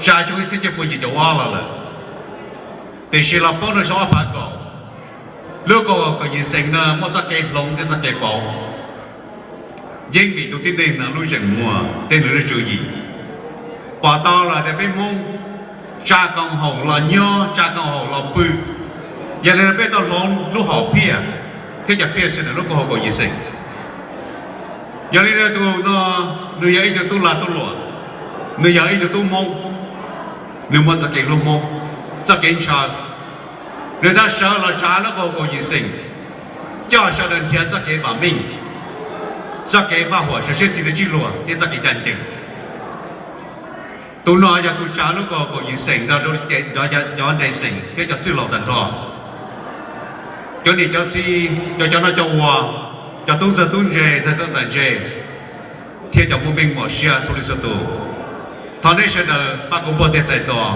Tsa xyoo ib txhiab cuaj pua yim caum ob los lawm, tiam sis los paub rau xyoo ob phav kaum, lub koom haum Kaum Yim xeem no muaj txoj kev hloov thiab txoj kev pauv, yeej vim tus tib neeg no lub zeem muag thiab nws lub tswv yim. Pom tau lawm tias peb Hmoob tsa koom haum los nyob, tsa koom haum los pw, yog li no peb tau hloov lub hom phiaj thiab cov phiaj sawv daws lub koom haum Kaum Yim xeem. Yog li no tus no nws yog ib tug tub lag tub luam, nws yog ib tug tub Hmoob, nws muaj txoj kev hlub Hmoob, txoj kev ntshaw. Nws thiaj sawv los tsa lub koom haum Kaum Yim xeem, coj sawv daws nrhiav txoj kev vam meej, txoj kev vaj huam sawv siab txi tw tsib luag thiab txoj kev ncaj ncees. Tus no yog tus tsa lub koom haum Kaum Yim xeem nrog rau cov nres xeem thiab cov txwj laus tag nrho, cov niam cov txiv, cov cov noj cov ua, cov tub ntxawg tub ntse, ntxhais txawj ntxhais ntse, thiab cov muaj meej muaj siab txhua leej txhua tus. Thov nej sawv daws pab kuv npuaj tes txais tos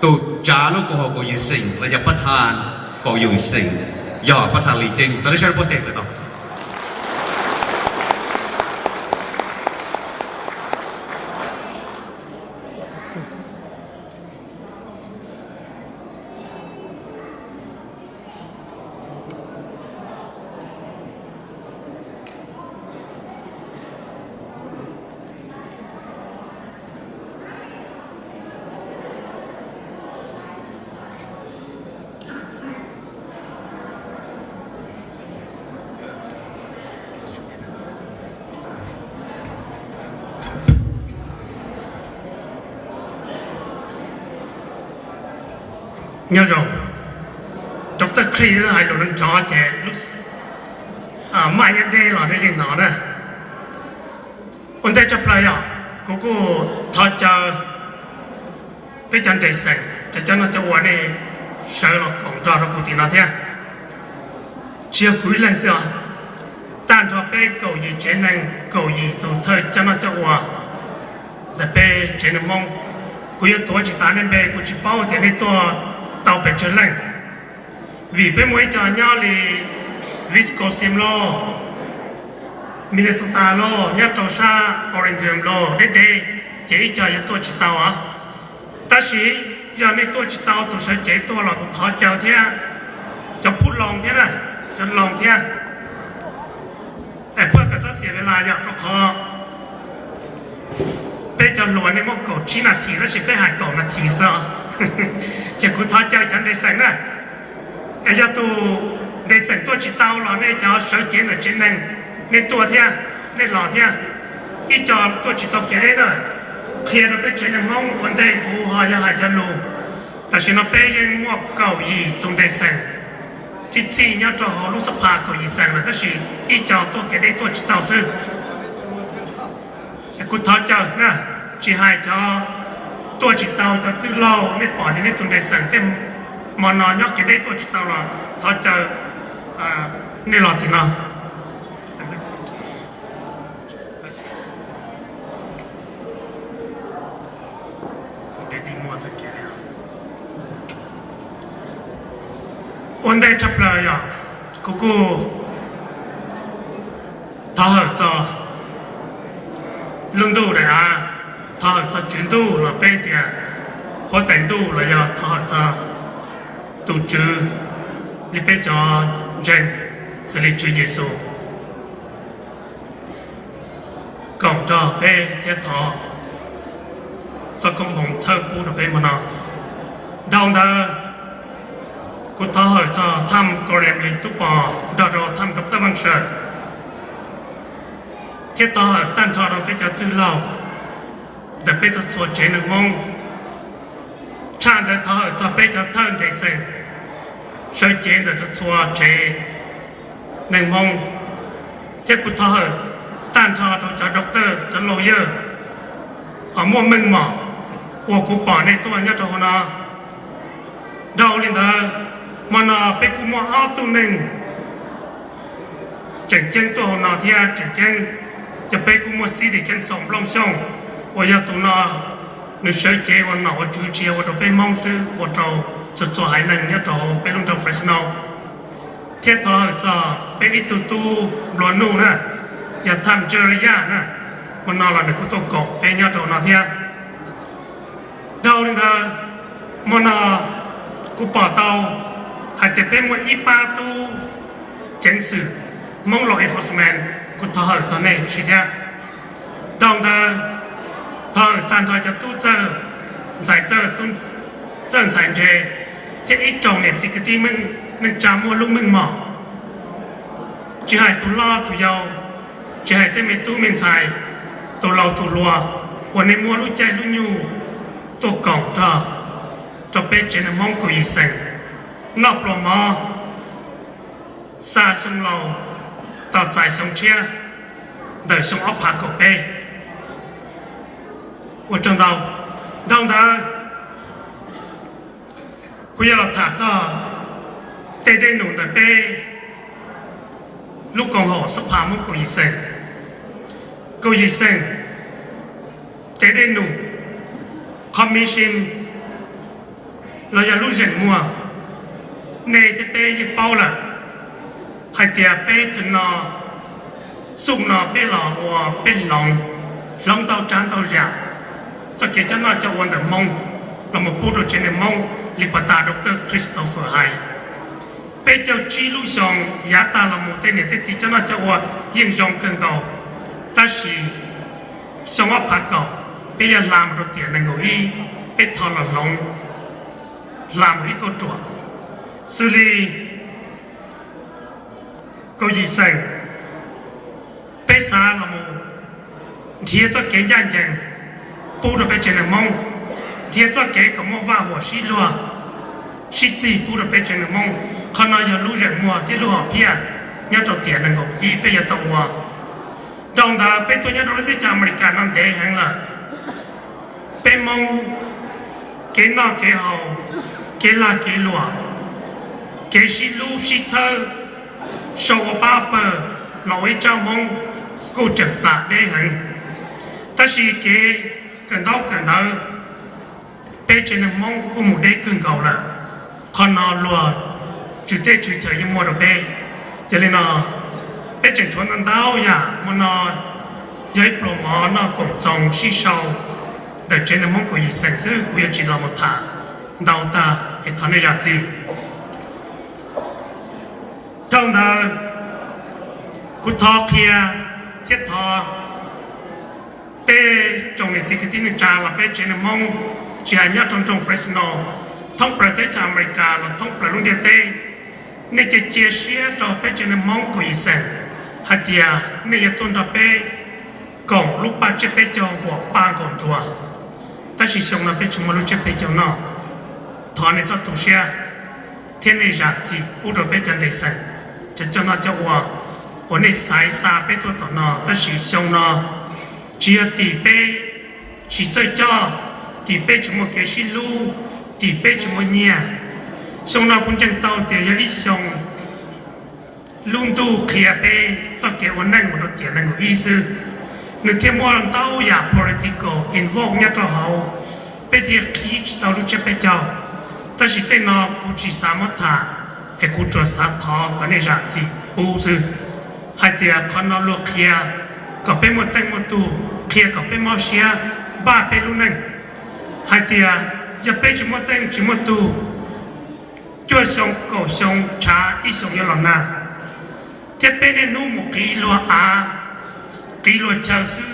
tus tsa lub koom haum Kaum Yim xeem los yog pab thaj Kaum Yim xeem, yog pab thaj Lis Ceeb. Thov nej sawv daws npuaj tes txais tos. Nyob zoo, Doctor Chris hais lus nrov ces lub maj nyob deb los nej yeej hnov na. Ua ntej tshaj plaws yog kuv kuj thov caw peb cov nres xeem, cov cov noj cov ua nej sawv los koom nrog rau kuv tim no thiab. Tsis yog kuv ib leeg xwb os, tag nrho peb kaum yim tsev neeg, kaum yim tus thawj coj noj coj ua ntawm peb tsev neeg Hmoob, kuv yuav tuav tsis tas nej npe, kuv tsis paub tias nej tuaj tau pes tsawg leej. Vim peb muaj ib co nyob li Wisconsin los, Minnesota los, nyob rau sab Oregon los deb deb, ces ib co yuav tuaj tsis tau os. Tab sis yog nej tuaj tsis tau, tus sawv cev tuaj los kuv thov caw thiab, cov phub loo thiab na, cov loo thiab, es puab kom txhob xiam ves las yom, rau qhov peb cov hluas nej muab kaum tsib nas this tab sis peb hais kaum nas this xwb, ces kuv thov caw cov nres xeem na, es yog tus nres xeem tuaj tsis tau los nej cov sawv cev ntawm tsev neeg, nej tuaj thiab, nej los thiab. Ib co tuaj tsis tau kev deb na, qhia rau peb tsev neeg Hmoob ua ntej kuv ho yog hais cov lus. Tam sim no peb yeej muaj kaum yim tus nres xeem txij txij nyob rau hauv lub xab phas kaum yim xeem lawm, tab sis ib co tuaj kev deb tuaj tsis tau xwb. Kuv thov caw na, tsis hais cov tuaj tsis tau, cov txwj laug nej pom tias nej tus nres xeem tej hmo no nyob kev deb tuaj tsis tau los thov caw nej los tim no. Ua ntej tshaj plaws yog kuv kuj thov hawm txog lub ntuj daim av, thov hawm txog Tswv Ntuj los peb tias Huab Tais Ntuj los yog thov hawm txog tus Tswv li peb cov ntseeg xws li Tswv Yexus koom nrog peb thiab thov txoj koob hmoov txhawb pub rau peb hmo no. Dhau ntawd, kuv thov hawm txog Thaj Gordon Lee Tub Pov nrog rau Thaj Doctor Vaj Sawm, thiab thov hawm tag nrho rau peb cov txwj laug ntawm peb txhua txhua tsev neeg Hmoob. Tshaj ntawd thov hawm txog peb cov thawj nres xeem sawv cev ntawm txhua txhua tsev neeg Hmoob, thiab kuv thov hawm tag nrho rau cov doctor, cov lawyer uas muaj meej mom uas kuv pom nej tuaj nyob rau hauv no. Dhau li ntawd, hmo no peb kuj muaj ob tug neeg tseem ceeb tuaj hauv no thiab tseem ceeb, ces peb kuj muaj City Council Nplooj Xyooj uas yog tus no nws sawv cev ua nom ua tswv tsis yog ua rau peb Hmoob xwb, ua rau txhua txhua haiv neeg nyob rau peb lub nroog Fresno. Thiab thov hawm txog peb ib tug tub nplua nuj na, yog Thaj Jerry Yaj na, hmo no los nws kuj tuaj koom peb nyob rau no thiab. Ntawd, hmo no kuv pom tau hais tias peb muaj ib pab tub ceev xwm Hmoob law enforcement, kuv thov hawm txog nej ua si thiab. Dhau ntawd, thov hawm tag nrho cov tub txawj ntxhais, txawj ntxhais ntse thiab ib tsoom niam txiv kwv tij neej tsa muaj lub meej mom, tsis hais tus loj tus yau, tsis hais tej me tub me ntxhais, tus laus tus hluas, uas nej muab lub caij lub nyoog tuaj koom nrog rau peb tsev neeg Hmoob kaum yim xeem noj pluas mov xa xyoo laus tos txais xyoo tshiab ntawm xyoo ob phav kaum peb. Ua tsaug ntau. Dhau ntawd, kuv yuav los tham txog tej dej num ntawm peb lub koom haum xab phas Hmoob kaum yim xeem. Kaum yim xeem, tej dej num, qhov miv sim los yog lub zeem muag, nej thiab peb yeej paub lawm hais tias peb tug no, xub no peb los ua peb hloov, hloov ntau tsav ntau yam txoj kev coj noj coj ua ntawm Hmoob los mus pub rau tsev neeg Hmoob li puag ta Doctor Christopher hais. Peb caug tsib lub xyoo yav tag los mus tej niam tej txiv coj noj coj ua yeej zoo kawg nkaus, tab sis xyoo ob phav kaum peb yuav hla mus rau tiam nees nkaum ib, peb thov los hloov hla mus ib kauj ruam xws li kaum yim xeem, peb xav los mus nrhiav txoj kev ncaj ncees pub rau peb tsev neeg Hmoob, nrhiav txoj kev kom muaj vaj huam sib luag sib txig pub rau peb tsev neeg Hmoob. Qhov no yog lub zeem muag thiab lub hom phiaj nyob rau tiam nees nkaum ib peb yuav tau ua. Dhau ntawd peb tuaj nyob rau lub teb chaws Amelikas no ntev heev lawm, peb Hmoob kev noj kev haus, kev lag kev luam, kev sib hlub sib txhawb, sau ua pab pawg los ua ib tsoom Hmoob kuj tseem plam deb heev. Tab sis kev kawm ntaub kawm ntawv, peb tsev neeg Hmoob kuj mus deb kawg nkaus lawm. Qhov no luag tswv teb tswv chaw yeej muaj rau peb. Yog li no, peb tseem tshuav ntau ntau yam. Hmo no yog ib pluas mov noj koom txoos sib sau ntawm tsev neeg Hmoob kaum yim xeem xwb, kuv yuav tsis los mus tham ntau tag es thov nej zam txim. Dhau ntawd, kuv thov qhia thiab thov peb tsoom niam txiv kwv tij neej tsa los peb tsev neeg Hmoob, tsis hais nyob rau nroog Fresno, thoob plaws teb chaws Amelikas los thoob plaws lub ntiaj teb, nej cia cia siab rau peb tsev neeg Hmoob kaum yim xeem hais tias nej yuav tuaj nrog peb koom lub paj tsiab peb caug nkaus paj nkaus nruas. Tab sis xyoo no peb tsis muaj lub tsiab peb caug noj. Thov nej txhob tu siab thiab nej zam txim pub rau peb cov nres xeem, cov coj noj coj ua uas nej xaiv xa peb tuaj tom no. Tab sis xyoo no tsis yog tim peb tsis txawj coj, tim peb tsis muaj kev sib hlub, tim peb tsis muaj nyiaj. Xyoo no kuv ntseeg tau tias yog ib xyoo lub ntuj qhia peb txoj kev ua neej mus rau tiam nees nkaum ib xwb. Nws thiaj muaj ntau yam political involve nyob rau hauv, peb thiaj qhib tsis tau lub tsiab peb caug. Tab sis tej no kuv tsis xav muab tham, es kuv tsuas xav thov kom nej zam txim pub xwb, hais tias qhov no luag qhia kom peb muaj teej muaj tug, qhia kom peb mob siab, npaj peb lub neej, hais tias yog peb tsis muaj teej tsis muaj tug, cuaj xyoo kaum xyoo tshav ib xyoos yuav los nag, thiab peb niaj hnub mus qiv luag av, qiv luag chaw xwb.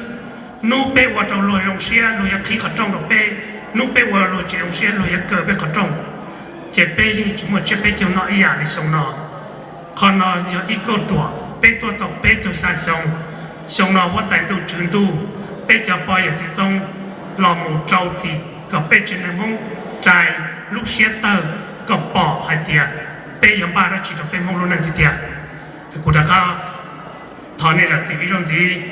Hnub peb ua rau luag zoo siab luag yuav qhib qhov rooj rau peb, hnub peb ua luag tsis zoo siab luag yuav kaw peb qhov rooj, ces peb yeej tsis muaj tsiab peb caug noj ib yam li xyoo no. Qhov no yog ib kauj ruam peb tuaj tau peb caug xya xyoo. Xyoo no huab tais ntuj tswv ntuj, peb cov pog yawm txiv txoob los mus rau txim kom peb tsev neeg Hmoob rais lub siab tawg kom pom hais tias peb yuav npaj dab tsi rau peb Hmoob lub neej tiag tiag. Kuv rov qab thov nej zam txim ib zaug ntxiv.